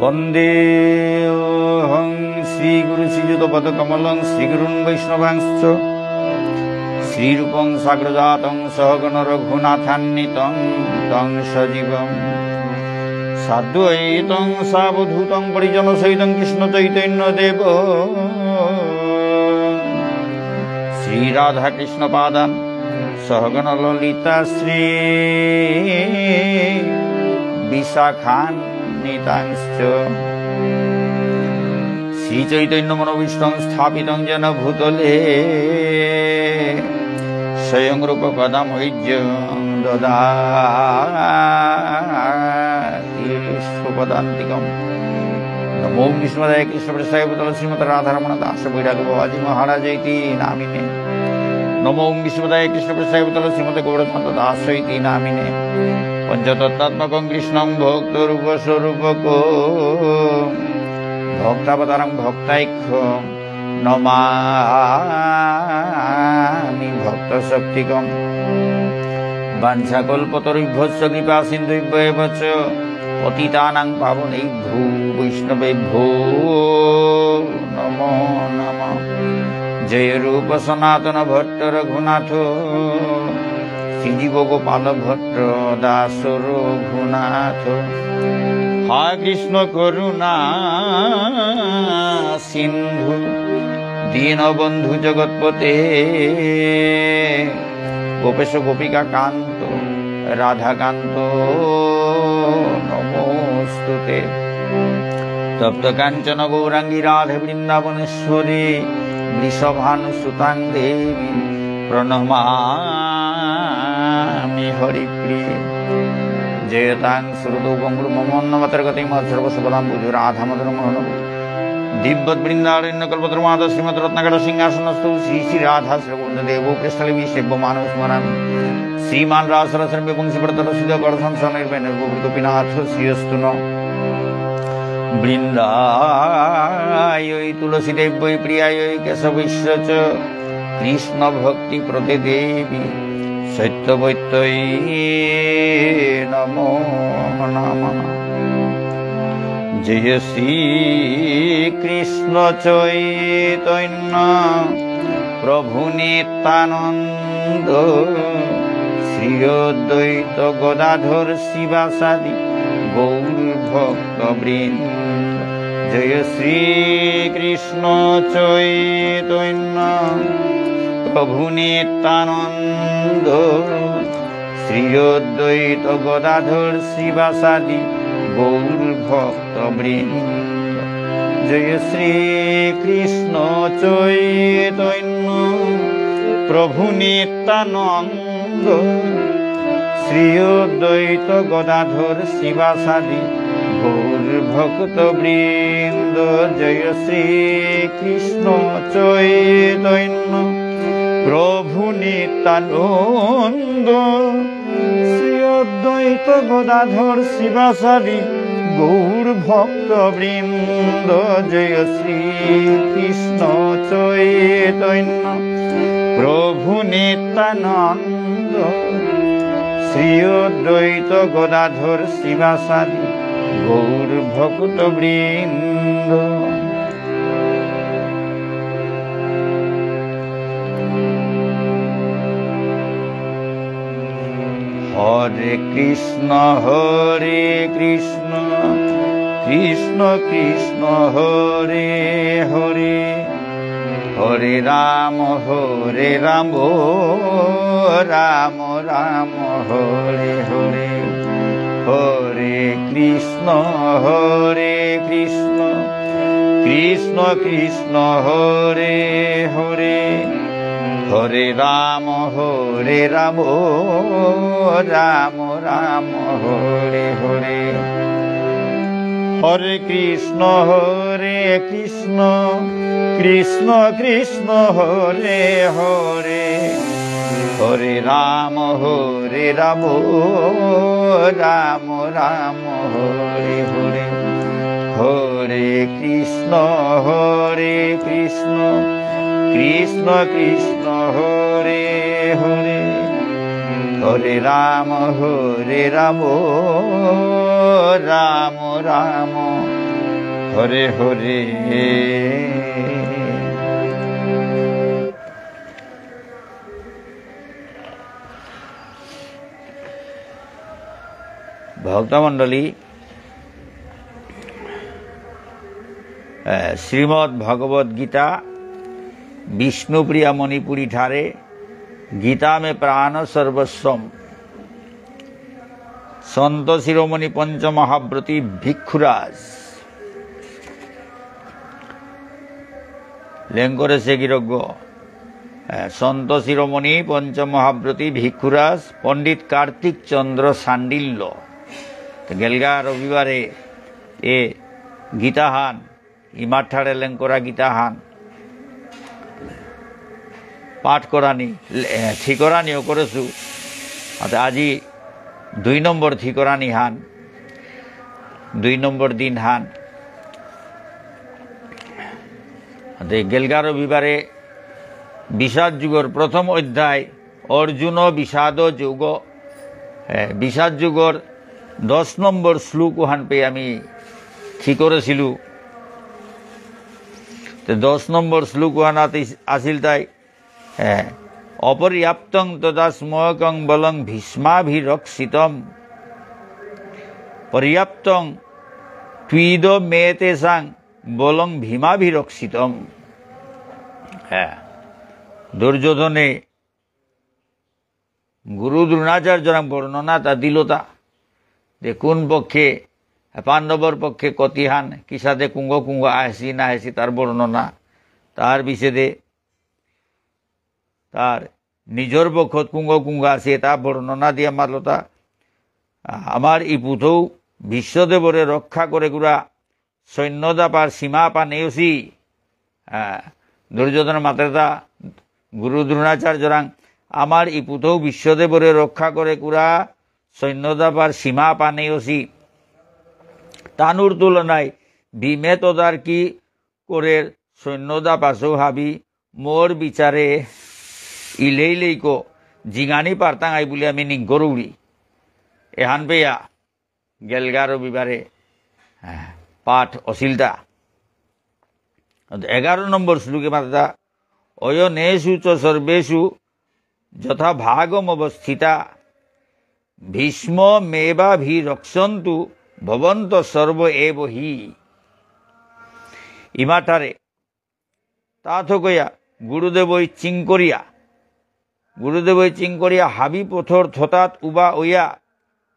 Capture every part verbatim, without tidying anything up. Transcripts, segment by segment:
বন্দেহং শ্রীগুরু শ্রীযুতপদকমলং শ্রীগুরুন বৈষ্ণবাংশ্চ শ্রীরূপং সাগ্রজাতং সহগণ রঘুনাথান্বিতং তং সজীবং সাদ্বৈতং সাবধূতং পরিজনসহিতং কৃষ্ণচৈতন্যদেব শ্রীরাধাকৃষ্ণপাদান সহগণ ললিতা শ্রীবিশাখান্বিতাংশ্চ শ্রীচৈতন্যমনোভীষ্টং স্থাপিতং যেন ভূতলে স্বয়ং রূপ কদা মহ্যং দদাতি স্বপদান্তিকম। নমো বিষ্ণুপাদায় কৃষ্ণপ্রেষ্ঠায় ভূতলে শ্রীমতে রাধারমণ দাস বৈরাগ্য বাবাজি মহারাজ ইতি নামিনে। নমো বিষ্ণুপাদায় কৃষ্ণপ্রেষ্ঠায় ভূতলে শ্রীমতে গৌরচন্দ্র দাস ইতি নামিনে। পঞ্চতত্ত্বাত্মকং কৃষ্ণং ভক্তরূপস্বরূপকম। ভক্তাবতারং ভক্তাখ্যং নমামি ভক্তশক্তিকম। বাঞ্ছাকল্পতরুভ্যশ্চ কৃপাসিন্ধুভ্য এব চ পতিতানাং পাবনেভ্যো বৈষ্ণবেভ্যো নমো নমঃ। জয় রূপ সনাতন ভট্ট রঘুনাথ শ্রীজীব গোপাল ভট্ট দাস রঘুনাথ। হে কৃষ্ণ করুণা সিন্ধু দীনবন্ধু জগৎপতে। গোপেশ গোপিকা কান্ত রাধাকান্ত নমোস্তুতে। তপ্ত কাঞ্চন গৌরাঙ্গী রাধে বৃন্দাবনেশ্বরী, বৃষভানুসুতাং দেবী প্রণমামি হরিপ্রিয়ে। জয়তাং সুরতৌ পঙ্গোর্মম মন্দমতের্গতী মৎসর্বস্বপদাম্ভোজৌ রাধামদনমোহনৌ। দীব্যদ্বৃন্দারণ্যকল্পতরু মাধঃ শ্রীমদ্রত্নাগারসিংহাসনস্থৌ শ্রী শ্রী রাধা শ্রীল গোবিন্দদেবৌ প্রেষ্ঠালীভিঃ সেব্যমানৌ স্মরামি। শ্রীমান্ রাসরসারম্ভী বংশীবটতটস্থিতঃ কর্ষন্ বেণুস্বনৈর্গোপীর্গোপীনাথঃ শ্রিয়েস্তু নঃ। বৃন্দায়ৈ তুলসীদেব্যৈ প্রিয়ায়ৈ কেশবস্য চ কৃষ্ণভক্তিপ্রদে দেবী সত্যবত্যৈ নমো নমঃ। জয় শ্রী কৃষ্ণ চৈতন্য প্রভু নিত্যানন্দ শ্রী অদ্বৈত গদাধর শ্রীবাসাদি গৌর ভক্তবৃন্দ। জয় শ্রী কৃষ্ণ চৈতন্য প্রভু নিত্যানন্দ শ্রী অদ্বৈত গদাধর শ্রীবাসাদি গৌর ভক্তবৃন্দ। জয় শ্রী কৃষ্ণ চৈতন্য প্রভু নিত্যানন্দ শ্রী অদ্বৈত গদাধর শ্রীবাসাদি গৌর ভক্তবৃন্দ। জয় শ্রী কৃষ্ণ চৈতন্য প্রভু নিত্যানন্দ শ্রী অদ্বৈত গদাধর শ্রীবাসাদি গৌর ভক্তবৃন্দ। জয় শ্রী কৃষ্ণ চৈতন্য প্রভু নিত্যানন্দ শ্রী অদ্বৈত গদাধর শ্রীবাসাদি গৌর ভক্তবৃন্দ। হরে কৃষ্ণ, হরে কৃষ্ণ, কৃষ্ণ কৃষ্ণ, হরে হরে, হরে রাম, হরে রাম, রাম রাম, হরে হরে। হরে কৃষ্ণ, হরে কৃষ্ণ, কৃষ্ণ কৃষ্ণ, হরে হরে। হরে রাম, হরে রাম, রাম রাম, হরে হরে। হরে কৃষ্ণ, হরে কৃষ্ণ, কৃষ্ণ কৃষ্ণ, হরে হরে। হরে রাম, হরে রাম, রাম রাম, হরে হরে। হরে কৃষ্ণ, হরে কৃষ্ণ, কৃষ্ণ কৃষ্ণ, হরে হরে। হরে রাম, হরে রাম, রাম রাম, হরে হরে। ভক্তমণ্ডলী, এ, শ্রীমদ্ ভগবত গীতা বিষ্ণুপ্রিয়া মণিপুরী ঠারে গীতা মে প্রাণ সর্বস্বম। সন্ত শিরোমণি পঞ্চমহাব্রতী ভিক্ষুরাজ লেঙ্করে সে গিরকগ, এ, সন্ত শিরোমণি পঞ্চমহাব্রতী ভিক্ষুরাজ পণ্ডিত কার্তিক চন্দ্র শাণ্ডিল্য। তো গেলগা রবিবারে এ গীতাহান ইমার ঠারে লেঙ্করা গীতাহান পাঠ করানি, এ, ঠিকরানিও করেসু। আতে আজি দুই নম্বর ঠিকরানি হান, দুই নম্বর দিন হান। আতে গেলগা রবিবারে বিষাদ যোগর প্রথম অধ্যায়, অর্জুন বিষাদ যোগ, এ, বিষাদ যোগর দশ নম্বর শ্লোক হান পে আমি ঠিকরেসিলু। তে দশ নম্বর শ্লোক হানাত ইস-, আসিল তাই, এ, অপর্যাপ্তং তদাস্মকং বলং ভীষ্মাভিরক্ষিতম। পর্যাপ্তং ত্বিদমেতেষাং বলং ভীমাভিরক্ষিতম। হ্যাঁ, দুর্যোধনে গুরু দ্রোণাচার্যরাং বর্ণনা তা দিলতা। যে কোন পক্ষে, পাণ্ডবর পক্ষে কতিহান, কিসাদে কুঙ্গ কুঙ্গ আহেসি না আহেসি তার বর্ণনা, তার বিশেষে তার নিজর পক্ষত কুঙ্গ কুঙ্গ আছে, তা বর্ণনা দিয়া মাতলতা। আ-, আমার ই পুথৌ ভীষ্মদেবরে রক্ষা করেকুরা সৈন্য দাপার সীমা পানেয়সি। আ, দুর্যোধন মাতেতা গুরু দ্রোণাচার্যরাং, আমার ই পুথৌ ভীষ্মদেবরে রক্ষা করেকুরা সৈন্য দাপার সীমা পানেয়সি। তানুর তুলনায় ভীমে তদারকি করের সৈন্য দাপাসৌ হাবি মোর বিচারে ইলেইলেইকো জিঙানি পারতাঙাই বুলি আমি নিংকরৌরি। এহান পেয়া গেলগা রবিবারে, আহ, পাঠ অসিলতা। এগারো নম্বর শ্লোকে মাতা, "অয়নেষু চ সর্বেষু যথাভাগমবস্থিতা, ভীষ্মমেবাভিরক্ষন্তু ভবন্ত সর্ব এব হি।" ইমাঠারে তা থকয়া গুরুদেবই চিংকরিয়া, গুরুদেবই চিংকরিয়া হাবি পথর থতাত উবা অয়া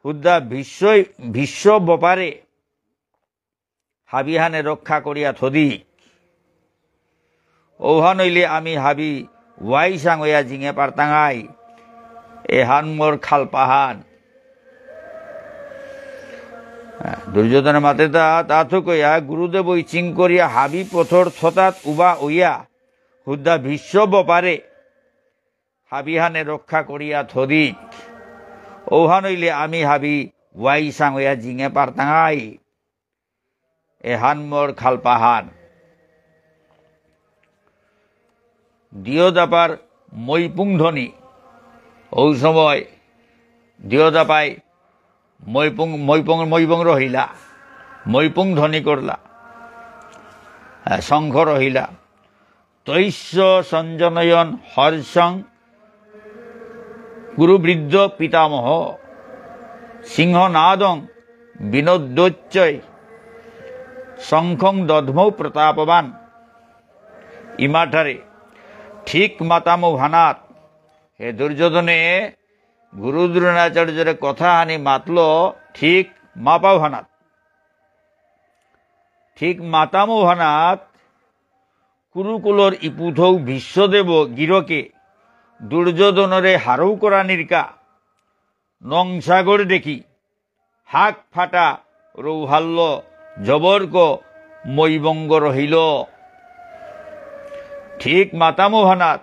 হুদ্দা ভীষ্মই, ভীষ্ম বপারে হাবিহানে রক্ষা করিয়া থদি। ঔহান অইলে আমি হাবি ওয়াই সাং অয়া জিঙে পারতাঙাই। এহান মোর খালপাহান। দুর্যোধন মাতেতা, তা থকয়া গুরুদেবই চিংকরিয়া হাবি পথর থতাত উবা অয়া হুদ্দা ভীষ্ম বপারে হাবিহানে রক্ষা করিয়া থদিক। ঔহান অইলে আমি হাবি ওয়াই সাং অয়া জিঙে পারতাঙাই। এহান মোর খালপাহান। দিয়দাপার মৈপুং ধনী। ঔ সময় দিয়দাপাই মৈপুং, মৈপুং, মৈপুং রহিলা। মৈপুং ধনী করলা। আহ, শঙ্খ রহিলা। তৈস্য সঞ্জনয়ন হর্ষং কুরু বৃদ্ধ পিতামহ। সিংহনাদং বিনদ্যোচ্চৈ শঙ্খং দধ্মৌ প্রতাপবান। ইমাঠারে ঠিক মাতামো ভানাত, হে দুর্যোধনে গুরু দ্রোণাচার্যরে কথা হানি মাতল ঠিক মাপাও ভানাত। ঠিক মাতামো ভানাত কুরুকুলর ইপুথৌ ভীষ্মদেব গিরকে দুর্যোধনরে হারৌ করানিরকা নংসাগর দেখি হাক ফাটা রৌহাল্ল জবরক মৈবঙ্গ রহিল। ঠিক মাতামো ভানাত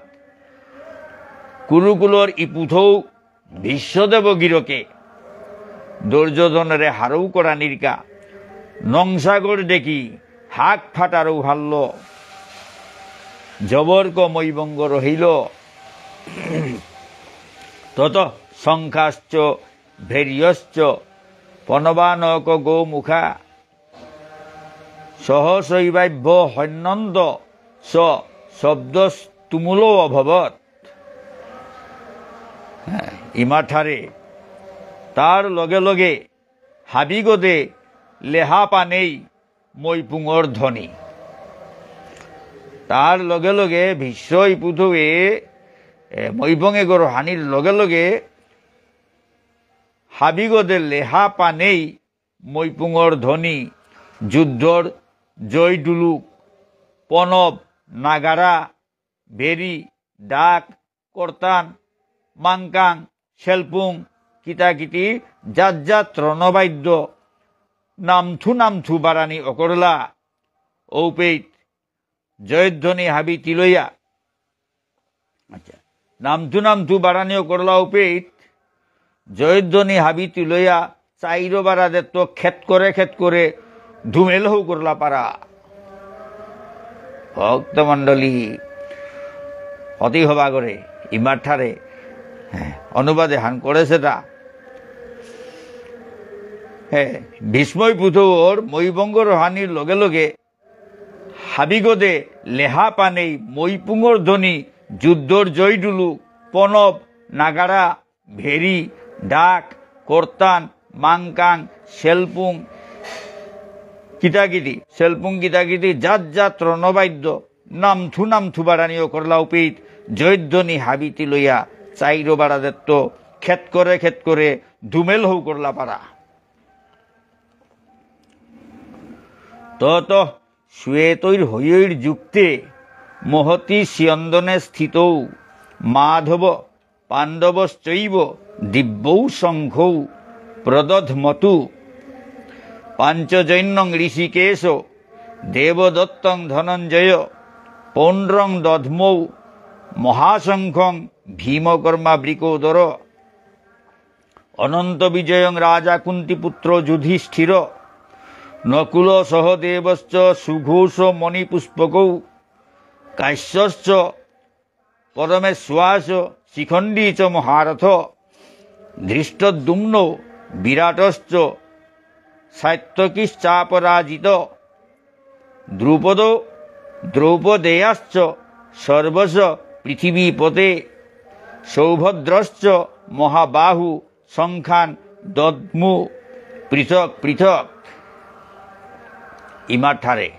কুরুকুলর ইপুথৌ ভীষ্মদেব গিরকে দুর্যোধনরে হারৌ করানিরকা নংসাগর দেখি হাক ফাটা রৌহাল্ল জবরক মৈবঙ্গ রহিল। তত শঙ্খাশ্চ ভের্যশ্চ পণবানক গোমুখা সহসৈবাভ্য হন্যন্ত স শব্দস্তুমুলো অভবৎ। হ্যাঁ, ইমাঠারে তার লগে লগে হাবিগদে লেহা পানেই মৈপুঙর ধ্বনি। তার লগে লগে ভীষ্ম ইপুথৌয়ে, এ, মৈপুঙ এগর হানির লগে লগে হাবিগদে লেহা পানেই মৈপুঙর ধ্বনি, যুদ্ধর জয় ডুলুক, পণব, নাগারা, ভেরি, ডাক, করতান, মাংকাং, সেলপুং, কিতাকিতি, জাত জাত রণবাদ্য, নামথু নামথু বারানি অকরলা, ঔপেইত, জয়ধ্বনি হাবি তিলয়া। আচ্ছা, নামথু নামথু বারানি অকরলা ঔপেইত, জয়ধ্বনি হাবি তিলয়া, চাইরো বারাদে তো খেত করে খেত করে ধুমেল হৌ করলা পারা। ভক্তমণ্ডলী, অতি হবা করে, ইমাঠারে, হ্যাঁ, অনুবাদে হান করেসেতা। হ্যাঁ, ভীষ্মই পুথৌর মৈবঙ্গ রহানির লগে লগে হাবিগদে লেহা পানেই মৈপুঙর ধ্বনি, যুদ্ধর জয় ডুলু, পনব, নাগারা, ভেরি, ডাক, করতান, মাংকাং, সেলপুং, কিতাকিতি, সেলপুং কিতাকিতি, জাত জাত রণবাদ্য, নামথু নামথু বাড়ানিও করলা উপেইত, জয়ধ্বনি হাবিতি লইয়া, চাইরো বাড়া দেত্ত, খেত করে খেত করে, দুমেল হৌ করলা পারা। তত শ্বেতৈর্হয়ৈর্যুক্তে মহতি স্যন্দনে স্থিতৌ মাধব পাণ্ডবশ্চৈব দিব্যৌ শঙ্খৌ প্রদধ্মতু। পাঞ্চজন্যং হৃষীকেশ দেবদত্তং ধনঞ্জয় পৌণ্ড্রং দধ্মৌ মহাশঙ্খং ভীমকর্মা বৃকোদর। অনন্ত বিজয়ং রাজা কুন্তিপুত্র যুধিষ্ঠির। নকুল সহদেবশ্চ সুঘোষ মণিপুষ্পকৌ। কাশ্যশ্চ পরমেশ্বাস শিখণ্ডী চ মহারথ। ধৃষ্টদ্যুম্ন বিরাটশ্চ সাত্যকিশ্চাপরাজিত। দ্রুপদ দ্রৌপদেয়াশ্চ সর্বশ পৃথিবীপতে। সৌভদ্রশ্চ মহাবাহু শঙ্খান দদ্মু পৃথক পৃথক। ইমাঠারে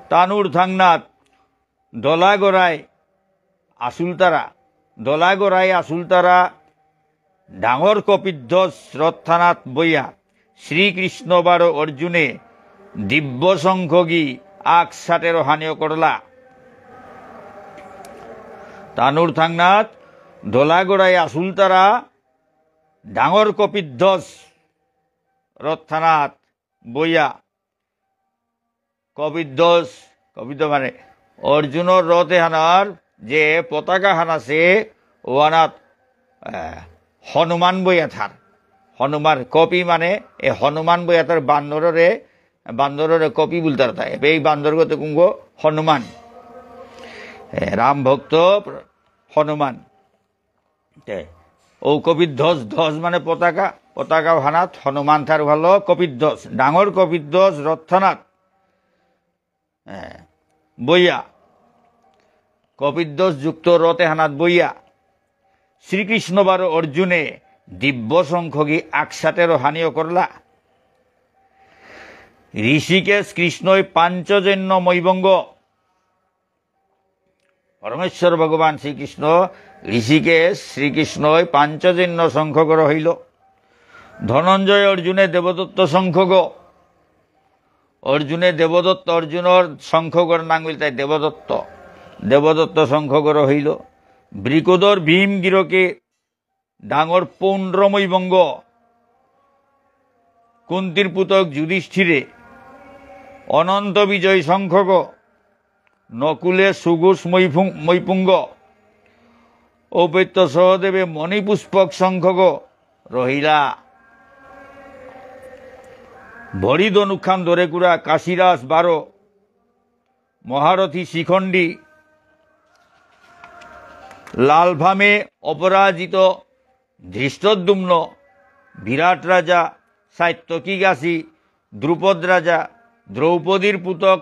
তানুর থাংনাত দলাগড়াই আসুলতারা, দলাগড়াই আসুলতারা ডাঙর কপিধ্বজ রথহানাত বইয়া শ্রীকৃষ্ণ বারো অর্জুনে দিব্য শঙ্খগি আকসাটের হানিও করলা। তানুর থাংনাত দলাগড়াই আসুলতারা ডাঙর কপিধ্বজ রথহানাত বইয়া কপিধ্বজ, কপিধ্বজ মানে অর্জুনর রথ এহানার যে পতাকা হান আছে, ওহানাত, আহ, হনুমান বইয়া থার। হনুমান, কপি মানে এ হনুমান বইয়া থার বান্দররে, বান্দররে কপি বুলতারা তা। এবে এই বান্দরগতে কুঙ্গ হনুমান। এ, রাম ভক্ত হনুমান। তে, ঔ কপিধ্বজ, ধ্বজ মানে পতাকা, পতাকা হানাত হনুমান থার ভালো কপিধ্বজ, ডাঙর কপিধ্বজ রথহানাত, এ, বইয়া, কপিধ্বজ যুক্ত রথ এহানাত বইয়া, শ্রীকৃষ্ণ বারো অর্জুনে দিব্য শঙ্খগি আকসাটের হানিও করলা। হৃষীকেশ কৃষ্ণই পাঞ্চজন্য মৈবঙ্গ পরমেশ্বর ভগবান শ্রীকৃষ্ণ, হৃষীকেশ শ্রীকৃষ্ণই পাঞ্চজন্য শঙ্খগ রহিল। ধনঞ্জয় অর্জুনে দেবদত্ত শঙ্খগ। অর্জুনে দেবদত্ত, অর্জুনর শঙ্খগর নাঙ ইলতাই দেবদত্ত। দেবদত্ত শঙ্খগ রহিল। বৃকোদর ভীম গিরকে ডাঙর পৌণ্ড্র মৈবঙ্গ, কুন্তির পুতক যুধিষ্ঠিরে, অনন্ত বিজয় শঙ্খগ, নকুলে সুঘোষ মৈফুং-, মৈপুঙ্গ, ঔপেত্য সহদেবে মণিপুষ্পক শঙ্খগ রহিলা। ভরি ধনুখান ধরেকুরা কাশিরাজ বারো, মহারথী শিখণ্ডী, লালভামে অপরাজিত ধৃষ্টদ্যুম্ন, বিরাট রাজা সাত্যকী গাছি, দ্রুপদ রাজা, দ্রৌপদীর পুতক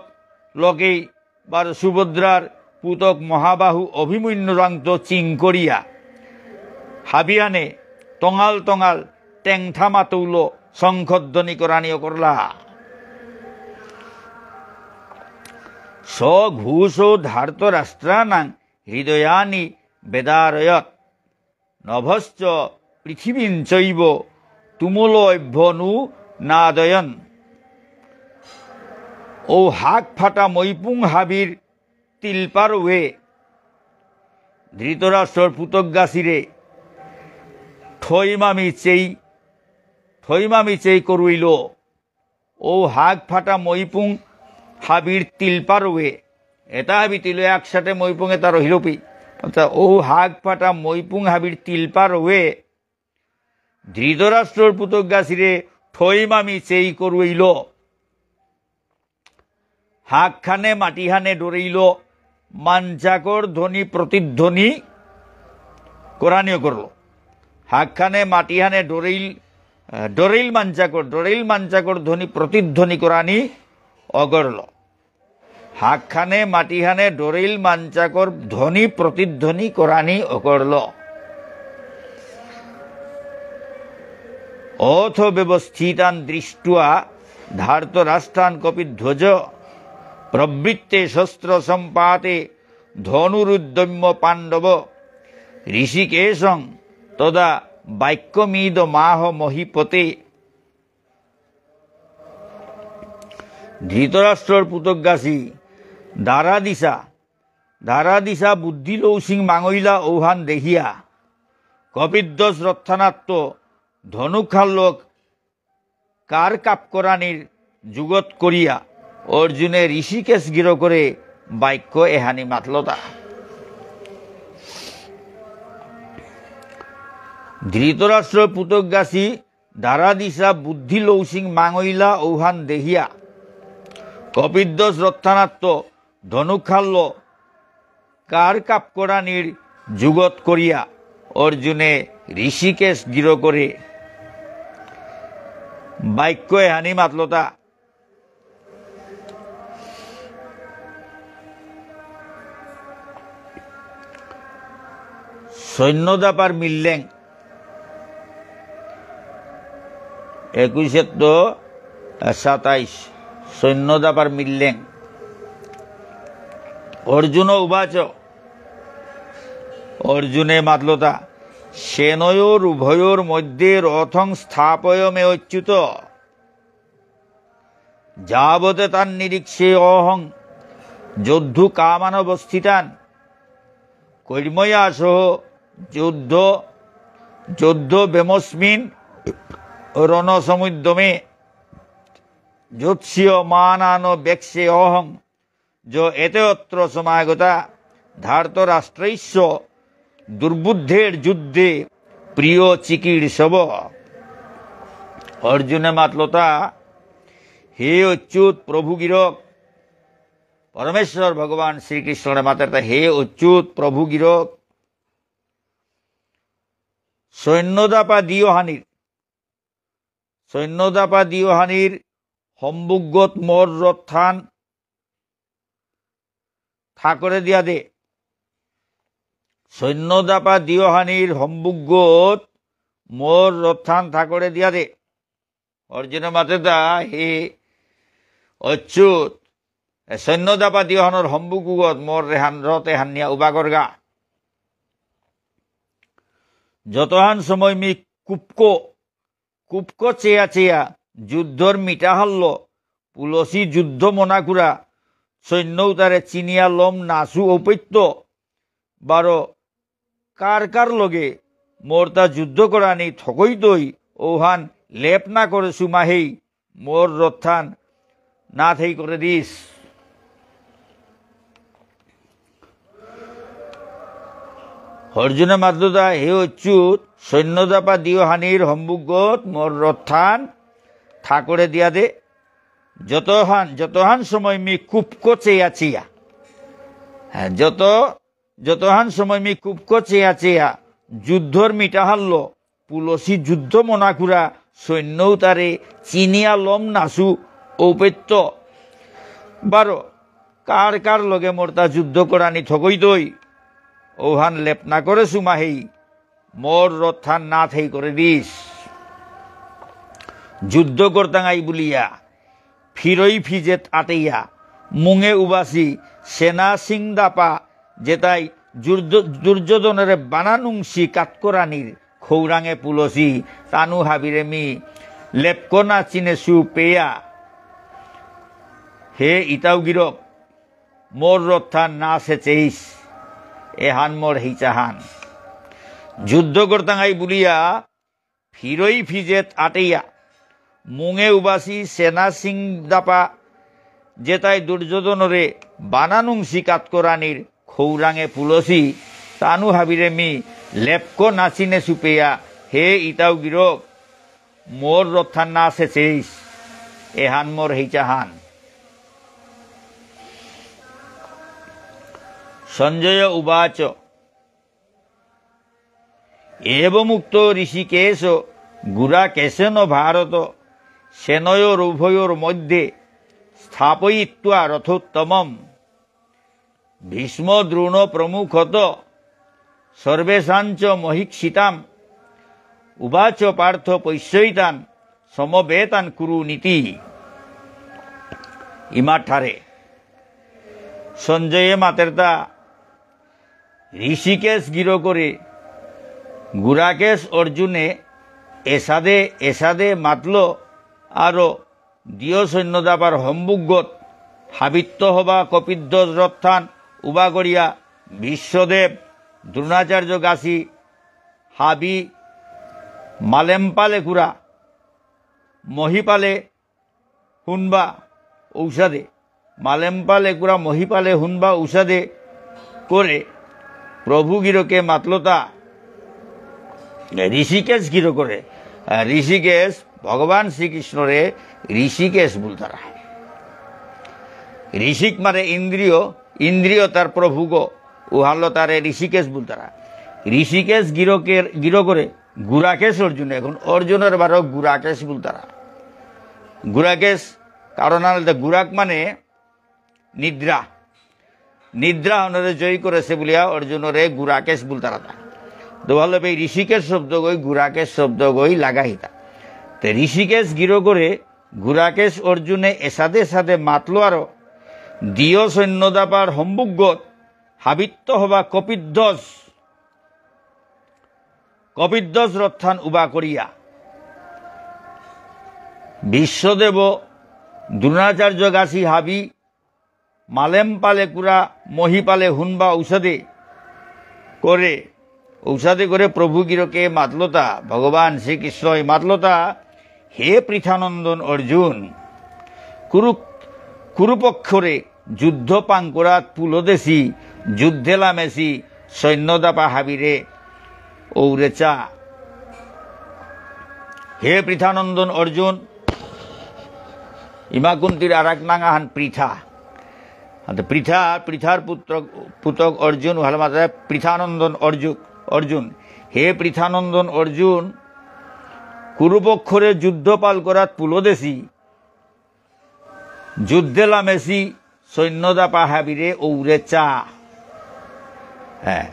লকেই, বারো সুভদ্রার পুতক মহাবাহু অভিমন্যুরাংত চিং করিয়া, হাবিয়ানে তঙাল তঙাল টেংথা মাতৌল শঙ্খধ্বনি করানি অকরলা। স ঘোষ ধার্তরাষ্ট্রাণাং হৃদয়ানি বেদারয়ৎ। নভশ্চ পৃথিবীঞ্চৈব তুমুলভ্যনুনাদয়ন। ঔ হাক ফাটা মৈপুং হাবির তিলপারৌয়ে ধৃতরাষ্ট্রর পুতক গাছিরে ঠৈমামি চেই, ঠৈমামি চেই করুইল। ঔ হাগ ফাটা মৈপুং হাবির তিলপারৌয়ে। এতা হাবি তিল একসাথে মৈপুং এতা রহিলপি। অর্থাৎ ঔ হাগ ফাটা মৈপুং হাবির তিলপারৌয়ে ধৃতরাষ্ট্রর পুতক গাছিরে ঠৈমামি চেই করুইল। হাগখানে মাটিহানে ডরেইল, মাঞ্চাকর ধ্বনি প্রতিধ্বনি করানি অগরল। হাগখানে মাটিহানে ডরেইল, আহ, ডরেইল মাঞ্চাকর, ডরেইল মাঞ্চাকর ধ্বনি প্রতিধ্বনি করানি অগরল। হাকহানে মাটিহানে ডরেইল মাঞ্চাকর ধ্বনি প্রতিধ্বনি করানি অকরল। অথ ব্যবস্থিতান দৃষ্ট্বা ধার্তরাষ্ট্রান কপিধ্বজ প্রবৃত্তে শস্ত্র সম্পাতে ধনুরুদ্যম্য পাণ্ডব ঋষিকেশং তদা বাক্যমিদমাহ মহীপতে। ধৃতরাষ্ট্রর পুতকগাছি দারাদিশা, দারাদিশা বুদ্ধি লৌসিং মাঙইলা ঔহান দেহিয়া, কপিধ্বজ রথহানাত্ত ধনুখাল্ল কার কাপ করানির যুগত করিয়া অর্জুনে ঋষিকেশ গিরকরে বাক্য এহানি মাতলতা। ধৃতরাষ্ট্র পুতকগাছি দারাদিশা বুদ্ধি লৌসিং মাঙইলা ঔহান দেহিয়া, কপিধ্বজ রথহানাত্ত ধনুখাল্ল কার কাপ করানির যুগত করিয়া অর্জুনে ঋষিকেশ গিরকরে বাক্য এহানি মাতলতা। সৈন্য দাপার মিল্লেং। একুশেত্ত সাতাইশ। সৈন্য দাপার মিল্লেং। অর্জুন উবাচ, অর্জুনে মাতলতা, সেনয়োর উভয়োর মধ্যে রথং স্থাপয় মে অচ্যুত। যাবতে তান নিরীক্ষে অহং যোদ্ধু কামান অবস্থিতান। কর্ময়া সহ যোদ্ধ, যোদ্ধ বেমস্মিন রণসমুদ্যমে। যোৎস্য মানান বেক্ষে অহং য এতে অত্র সমাগতা ধার্তরাষ্ট্রস্য দুর্বুদ্ধের যুদ্ধে প্রিয় চিকীর্ষব। অর্জুনে মাতলতা, হে অচ্যুত প্রভু গিরক, পরমেশ্বর ভগবান শ্রীকৃষ্ণরে মাতেরতা, হে অচ্যুত প্রভু গিরক, সৈন্য দাপা দিয়হানির, সৈন্য দাপা দিয়হানির সম্মুখত মোর রথহান থাকরে দিয়া দে। সৈন্য দাপা দিয়হানির সম্মুখত মোর রথহান থাকরে দিয়া দে। অর্জুনে মাতেরতা, হে অচ্যুত, এ সৈন্য দাপা দিয়হানর সম্মুখত মোর রেহান রথ এহান নিয়া উবা করগা। যতহান সময় মি কুপক, কুপক চেয়া চেয়া যুদ্ধর মিটাহাল্ল পুলসি যুদ্ধ মনাকুরা সৈন্য উতারে চিনিয়া লম নাসু ঔপত্য বারো কার কার লগে মোরতা যুদ্ধ করানি থকইতই ঔহান লেপ না করে সুমাহেই মোর রথহান না থেই করে দিস। অর্জুনে মাতলতা, হে অচ্যুত, সৈন্য দাপা দিয়হানির সম্মুখত মোর রথহান থাকরে দিয়া দে। যতহান, যতহান সময় মি কুপক চেয়া চেয়া, হ্যাঁ, যত, যতহান সময় মি কুপক চেয়া চেয়া যুদ্ধর মিটাহাল্ল পুলসি যুদ্ধ মনাকুরা সৈন্য উতারে চিনিয়া লম নাসু ঔপত্য বারো কার কার লগে মোরতা যুদ্ধ করানি থকইতই ঔহান লেপ না করে সুমাহেই মোর রথহান না থেই করে দিস। যুদ্ধ করতাঙাই বুলিয়া ফিরই ফিজেত আটেয়া মুঙে উবাসি সেনা সিং দাপা যেতাই দুর্য-, দুর্যোধনরে বানানুংসি কাতকরানির খৌরাঙে পুলসি তানু হাবিরে মি লেপক না চিনেসু পেয়া। হে ইতাও গিরক, মোর রথহান না সেচেইস, এহান মোর হেইচাহান। যুদ্ধ করতাঙাই বুলিয়া ফিরই ফিজেত আটেয়া মুঙে উবাসি সেনা সিং দাপা যেতাই দুর্যোধনরে বানানুংসি কাতকরানির খৌরাঙে পুলসি তানু হাবিরে মি লেপক না চিনেসু পেয়া। হে ইতাও গিরক, মোর রথহান না সেচেইস, এহান মোর হেইচাহান। সঞ্জয় উবাচ, এবমুক্ত ঋষিকেশ গুড়াকেশেন ভারত সেনয়োরুভয়োর্মধ্যে স্থাপয়িত্বা রথোত্তমম। ভীষ্ম দ্রোণ প্রমুখত সর্বেষাঞ্চ মহীক্ষিতাম। উবাচ পার্থ পশ্যৈতান সমবেতান কুরুনীতি। ইমাঠারে সঞ্জয়ে মাতেরতা ঋষিকেশ গিরকরে গুড়াকেশ অর্জুনে এসাদে এসাদে মাতল আরো দিয় সৈন্য দাপার হম্বুকগত হাবিত্ত হবা কপিধ্বজ রথহান উবা করিয়া ভীষ্মদেব দ্রোণাচার্য গাছি হাবি মালেম্পালে কুরা মহিপালে হুনবা ঔসাদে, মালেম্পালে কুরা মহিপালে হুনবা ঔসাদে করে প্রভু গিরকে মাতলতা ঋষিকেশ গিরকরে। আহ, ঋষিকেশ ভগবান শ্রীকৃষ্ণরে ঋষিকেশ বুলতারা। ঋষিক মানে ইন্দ্রিয়, ইন্দ্রিয় তার প্রভুগ, উহানলো তারে ঋষিকেশ বুলতারা। ঋষিকেশ গিরকের, গিরকরে গুড়াকেশ অর্জুন, এখন অর্জুনের বারো গুড়াকেশ বুলতারা। গুড়াকেশ, কারণ আনতে গুড়াক মানে নিদ্রা। নিদ্রা হনরে জয় করেছে বুলিয়া অর্জুনরে গুড়াকেশ বুলতারা তা। তো ভালো এই ঋষিকেশ শব্দ গই, গুড়াকেশ শব্দ গই লাগাহিতা। তে ঋষিকেশ গিরকরে গুড়াকেশ অর্জুনে এসাদে সাদে মাতলো আরো দিয় সৈন্য দাপার হম্বুকগত হাবিত্ত হবা কপিধ্বজ কপিধ্বজ রথহান উবা করিয়া ভীষ্মদেব দ্রোণাচার্য গাছি হাবি মালেম্পালে কুরা মহিপালে হুনবা ঔসাদে করে, ঔসাদে করে প্রভু গিরকে মাতলতা, ভগবান শ্রীকৃষ্ণই মাতলতা, হে পৃথানন্দন অর্জুন, কুরু-, কুরুপক্ষরে যুদ্ধ পাঙ্করাত পুলদেশি, যুদ্ধে লামেসি, সৈন্য দাপা হাবিরে ঔরে চা। হে পৃথানন্দন অর্জুন, ইমা কুন্তির আরাক নাঙ আহান পৃথা। আতে পৃথা, পৃথার পুত্র, পুতক অর্জুন, উহালে মাতে পৃথানন্দন অর্জু-, অর্জুন। হে পৃথানন্দন অর্জুন, কুরুপক্ষরে যুদ্ধ পাল করাত পুলদেশি, যুদ্ধে লামেসি সৈন্য দাপা হাবিরে ঔরে চা। হ্যাঁ,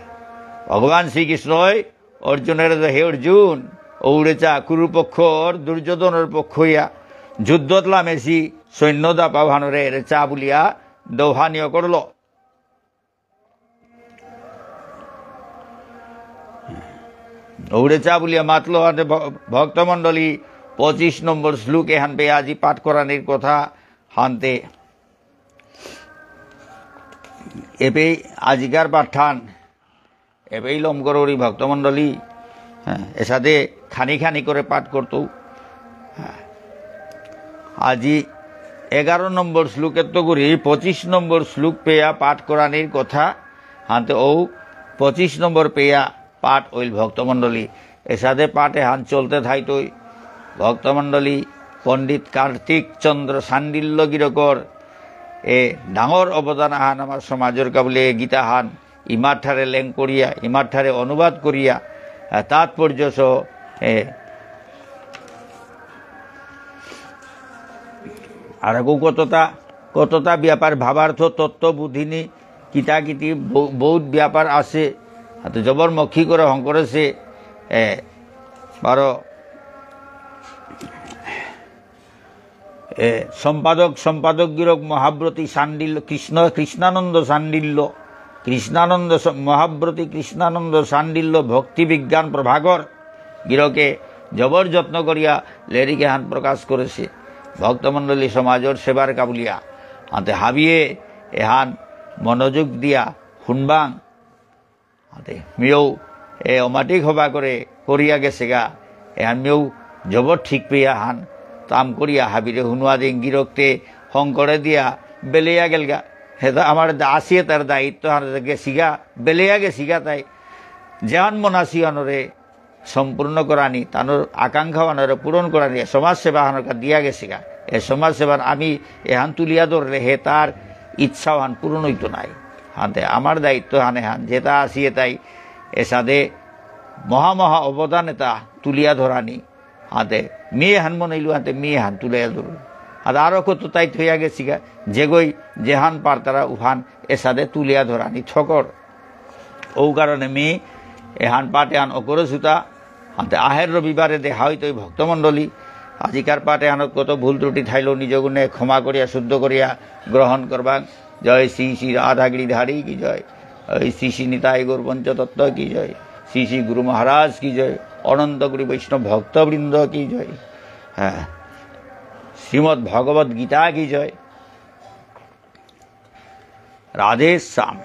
ভগবান শ্রীকৃষ্ণই অর্জুনরে যে, "হে অর্জুন, ঔরে চা, কুরুপক্ষর দুর্যোধনর পক্ষ ইয়া যুদ্ধত লামেসি সৈন্য দাপা ভানরে এরে চা" বুলিয়া দৌহানিও করল। ঔরে চা বুলিয়া মাতলো হাতে ভ-, ভক্তমণ্ডলী, পঁচিশ নম্বর শ্লোক এহান পেয়া আজি পাঠ করানির কথা হানতে। এপেই আজিকার পাঠহান, এপেই লম করৌরি ভক্তমণ্ডলী, হ্যাঁ, এসাদে খানি খানি করে পাঠ করতৌ। হ্যাঁ। আজি এগারো নম্বর শ্লোকেত্ত করি পঁচিশ নম্বর শ্লোক পেয়া পাঠ করানির কথা, হানতে ঔ পঁচিশ নম্বর পেয়া পাঠ অইল ভক্তমণ্ডলী। এসাদে পাঠ এহান চলতে থাইতই। ভক্তমণ্ডলী, পণ্ডিত কার্তিক চন্দ্র শাণ্ডিল্য গিরকর এ ডাঙর অবদান আহান আমার সমাজর কাবুলে গীতাহান ইমার ঠারে লেং করিয়া, ইমার ঠারে অনুবাদ করিয়া, আহ, তাৎপর্য সহ, এ, আর আগু কততা, কততা ব্যাপার ভাবার্থ তত্ত্ব বুদ্ধিনী কিতা কিতি বৌ-, বহুত ব্যাপার আছে। হাতে জবর মক্ষী করে হঙকরেছে, এ, বারো, এ, সম্পাদক, সম্পাদক গিরক মহাব্রতী শাণ্ডিল্য, কৃষ্ণ, কৃষ্ণানন্দ শাণ্ডিল্য, কৃষ্ণানন্দ স-, মহাব্রতী কৃষ্ণানন্দ শাণ্ডিল্য ভক্তি বিজ্ঞান প্রভাকর গিরকে জবর যত্ন করিয়া লেরিক এহান প্রকাশ করেছে। ভক্তমণ্ডলী সমাজর সেবার কাবুলিয়া। আতে হাবিয়ে এহান মনোযোগ দিয়া হুনবাং। আতে মিয়ৌ এ অমাটিক হবা করে করিয়া গেছেগা। এহান মিয়ৌ জবর ঠিক পেয়া হান তাম করিয়া হাবিরে হুনুয়া দিন গিরকতে হঙকরে দিয়া বেলেয়া গেলগা। হেতা আমার দা-, আসিয়ে তার দায়িত্ব হান গেছিগা, বেলেয়া গেছিগা তাই। যেহান মনাসি হানরে সম্পূর্ণ করানি, তানুর আকাঙ্ক্ষা হানরে পূরণ করানি, এ সমাজ সেবা হানকা দিয়া গেছিগা। এ সমাজ সেবান আমি এহান তুলিয়া ধরলে হে তার ইচ্ছা হান পূরণ হইতো নাই। হানতে আমার দায়িত্ব হানে হান, যেতা আসি এতাই এসাদে মহা মহা অবদান এতা তুলিয়া ধরানি। হানতে মেয়ে হান মনে ইলু হানতে মেয়ে হান তুলিয়া ধরু। আর আরো কত তাই থইয়া গেছিগা, যেগই যেহান পারতারা উহান এসাদে তুলিয়া ধরানি থকর। ও কারণে মি এহান পাঠ এহান অকরসুতা, হাতে আহের রবিবারে দেখা হইতই ভক্তমণ্ডলী। আজিকার পাঠ এহানত কত ভুল ত্রুটি থাইলেও নিজ গুণে ক্ষমা করিয়া শুদ্ধ করিয়া গ্রহণ করবাং। জয় শ্রী শ্রী রাধা গিরিধারী কি জয়, ওই শ্রী শ্রী নিতাই গৌর পঞ্চতত্ত্ব কি জয়, শ্রী শ্রী গুরু মহারাজ কি জয়, অনন্ত গুরু বৈষ্ণব ভক্তবৃন্দ কি জয়। হ্যাঁ, শ্রীমদ্ ভগবত গীতা কি জয়। রাধে শ্যাম।